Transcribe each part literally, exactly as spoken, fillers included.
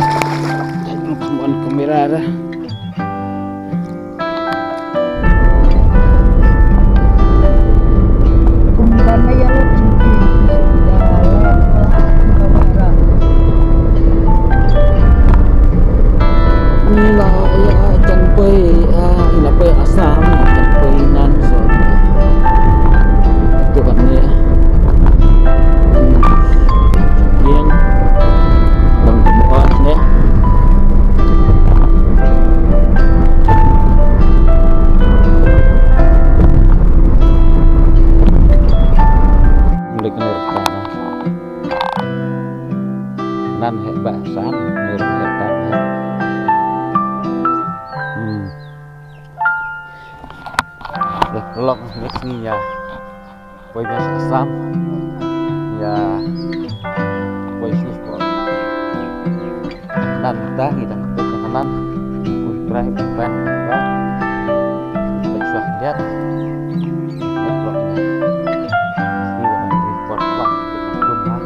Come on, kamera ra. Ngi la ïa jan poi, ah, ngi la poi Assam, jan poi nan so. Itu kan ni. Kieng. Dang temu ni. Balik ni. Nan heh ba san, ni heh tan heh. Hmm. Dah pelok ni sini ya. Poi biasa Assam. Ya. Poi sini poi. Nan ta ni dang poi ke nan. Poi try poi ba. Poi suah lihat. Pelok ni. Ni dah report pelok. Belum lah.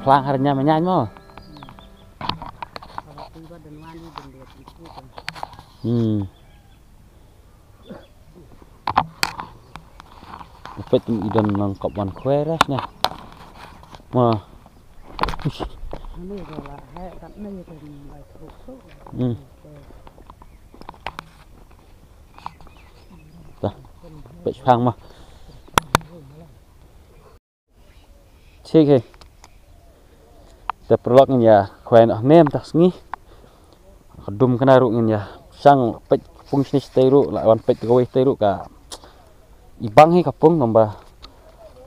Phlang har nya ma nya mo. Hmm. Peit i don nang kop wan khwai ras ne. Mo. Hmm. Ta. Peit phlang mo. Thik hi. Te paralok ngin ïa khwai noh hynne mynta ka sngi. Ka dum kane ruh ngin ïa shang peit ka pung shane shatei ruh, la wan peit kawei shatei ruh ka i bang hi ka pung, namar ba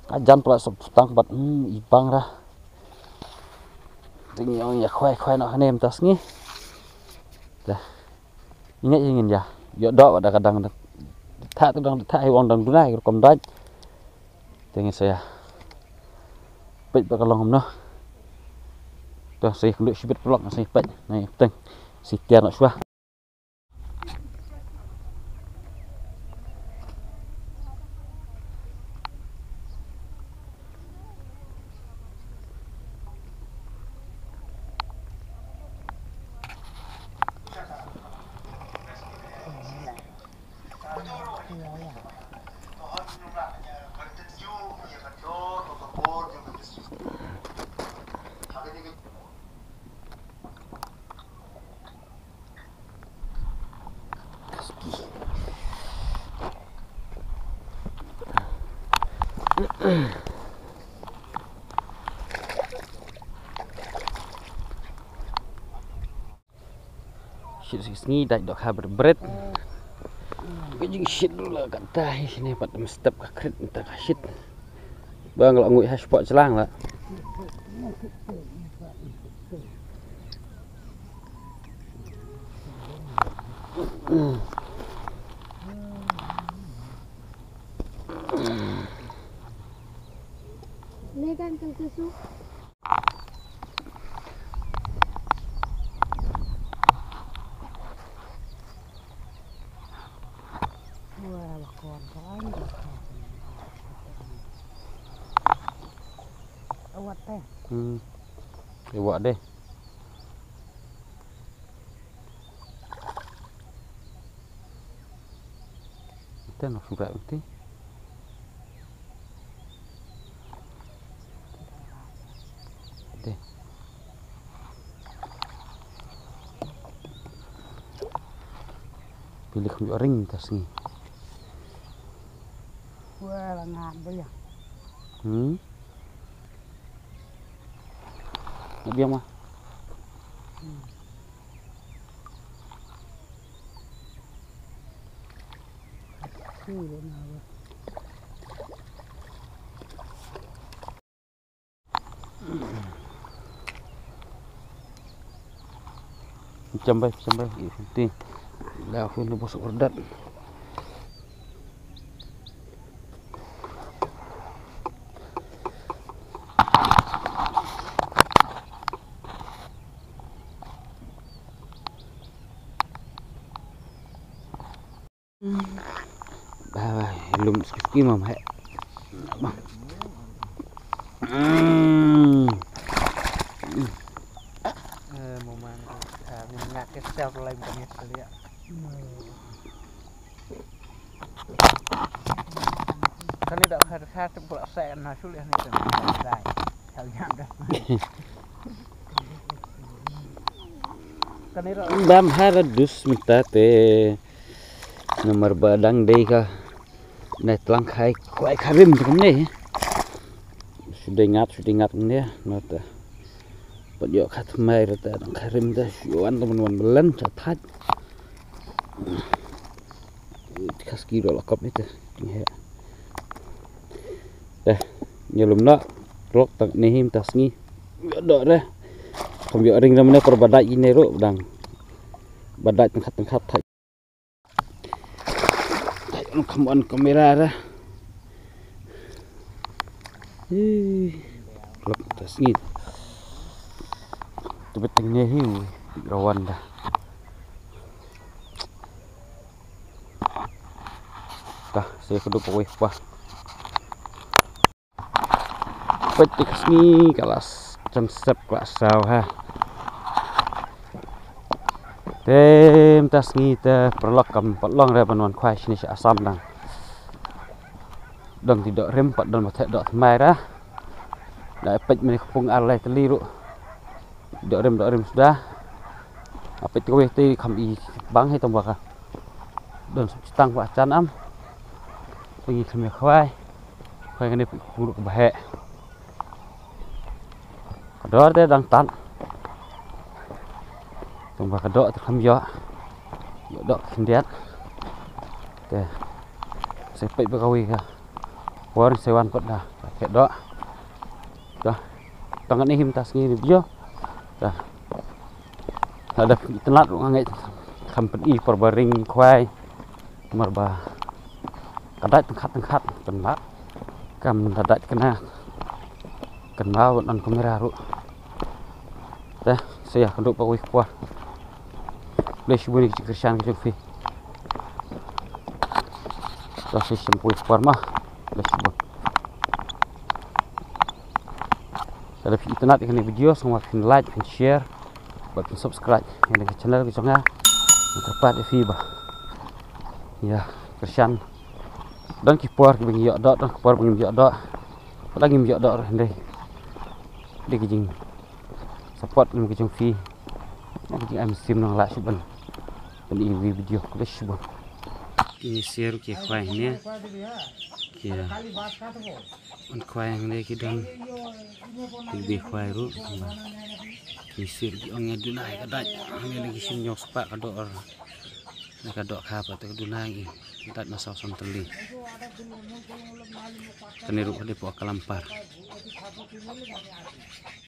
ka jan palat sop tang bad, hmm, i bang ra. Te ngin ïa khwai khwai noh hynne mynta ka sngi. Te Ngi ngeit hi ngin ïa ïoh doh, wat da ka dang thah, te dang thah hi, wan dang duna hi rukom dait. Te ngin sa ïa peit ba ka long kumno. To sa ïa kynduh shibit paralok, sa ïa peit. Nai teng. Sa ïa tiar noh shuwa. Shit, sngi sngi dait dohkha bret bret. Ka jingshit ruh la katta hi shane, pat mynstep ka krit mynta ka shit. Ba nga la nguid ha spot jlang la. Wah, la kon ko ai. Awat teh. Hmm. Awat deh. Ito na surat ito. Ito. Pilih kami orang tas ni. Wah, la ngat ba ïa. Hmm. Ngat biang ma. Hmm. Chambai, chambai, iti. Dah aku ni bos ordat. Bye bye. Lum ski mam he. Hmm. Eh, moman, eh, ngin ngak ke sel lai bukan ya sekali ya. Kani dak khat khat tu pula sa na sul ya ni kan. Dai. Kau jangan dah. Kani dak. Bam hara dus mynta te. Namar ba dang dei ka. Nai tlang khai khwai kharim te kumne. Shu dei ngat, shu dei ngat kumne. Nata. Pat ïoh kha thymmai rata dang kharim te shu wan te ban wan belen cha thait. Khaski ro la kop ni te. Te. Ïa lum na. Klok tang ne him ta sngi. Ïoh doh re. Kam ïoh ring re mane por ba dait ine ro dang. Ba dait tang khat tang khat thait. Thait on kam on kamera re. Ih, lep ta sngi. Tebet teng ne hiu rawan da. Ta se kedup wei pa. Peit te ka sngi ka la s-, jan sep ka la saw ha. Te mynta sngi te paralok kam pat long re ban wan khwai shane sha Assam dang. Dang ti doh rim pat don ba theh doh thymmai ra. Da peit mane ka pung ar lai tylli ruh. Doh rim, doh rim suda. Peit kawei te kham i bang hi tang ba ka. Don sep chitang ba chan am. Pyngi kham ïa khwai. Khwai kane pung ruh ba heh. Ka dor te dang tan. Tang ba ka doh te kham ïoh. Ïoh doh khyndiat. Te. Sa peit ba kawei ka. Por sa wan pat da. Ka doh. Ka. Tang ne him ta sngi ni bio. Ka. Lada phi tynat ruh nga ngeit kham pyni por ba ring khwai. Mar ba ka dait tang khat tang khat kan ba kam da dait kane kan ba wan on kamera ruh. Te sa ïa ka dup ba wei kwah. Khublei shibun ïa ki jingkyrshan ki jong phi. Te sa ïa shim wei kwah ma. Khublei shibun. Lada phi itynnad ïa kane ka video sngewbha phin like, phin share bad phin subscribe ïa kane ka channel ka jong nga. Nga kyrpad ïa phi ba ïa kyrshan. Don ki por kiba ngi ïoh doh, don ki por ba ngim ïoh doh. Pat ngim ïoh doh ruh hynrei dei ka jingsupport ka jong phi. Ka jingem sim nong lah shu ban ban ïa ki video. Khublei shibun. Ki sir ki khwai ne. Ki Wan khwai hangne ki don. Ki bi khwai ruh. Ki sir ki ong ïa duna ka dait. Hangne la ki shim ñiew spah ka doh. Ka doh kha pat ka duna ngi. Dait na saw san tylli. Kane ruh ka dei po ka lampar.